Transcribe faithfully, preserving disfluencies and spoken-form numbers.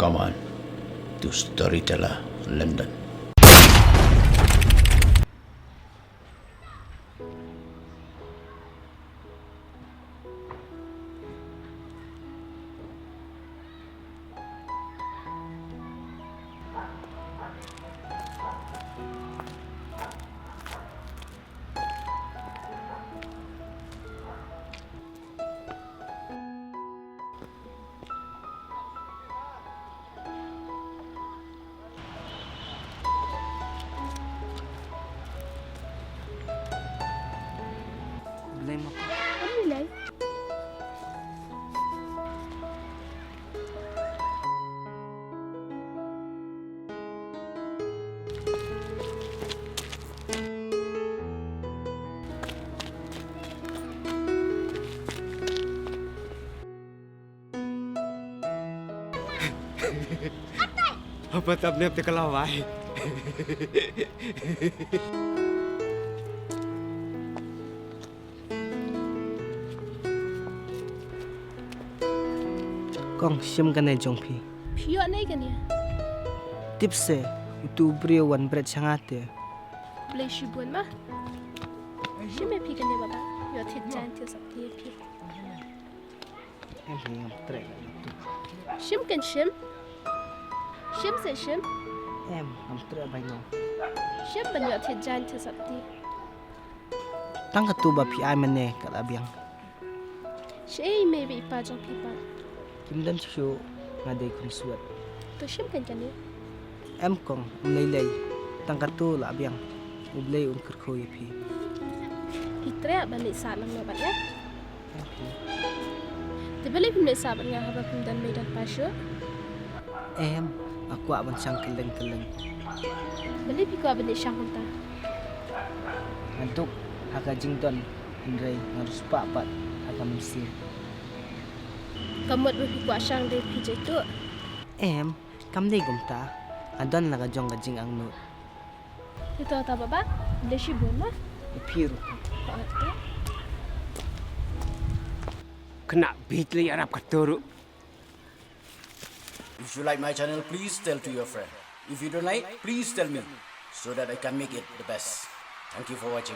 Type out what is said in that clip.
Aman to Storyteller London. Haba tap nep te ka lawai. Kong, shim kane jong phi. Phi ïoh ne kane? Tip se, utu u briew wan bret sha nga te. Blei shibun ma. Shim ïa phi kane baba. Ïoh thied jaiñ thied sopti ïa phi. Em, ngam treh. Shim kan shim. Shim se shim. Em, ngam treh bai no. Shim ban ïoh thied jaiñ thied sopti. Tang katu ba phi ai mane ka la biang. Shaei mei bad i pa jong phi pat? Kim don shuh, nga dei khun suat. To shim kan kane. Em kong, ym lei lei. Tang katu la biang. U Blei un kyrkhu ïa phi. Phi treh ban leit sah lang noh bad nga. Thank you. Te balei phim leit sah bad nga haba phim don mei don pa shuh? Em, nga kwah ban shang kylleng kylleng. Balei phi kwah ban leit shang kumta? Nga duk ha ka jingdon, hynrei nga riewspah pat ha ka mynsiem. Ka mut ba phi kwah shang dei phi jaituh? Em, kam dei kumta. Nga don la ka jong ka jingangnud. Te to ta baba, Blei shibun ma. Ïa phi ruh. Khynnah bit lei ïarap kato ruh. If you like my channel, please tell to your friend. If you don't like, please tell me so that I can make it the best. Thank you for watching.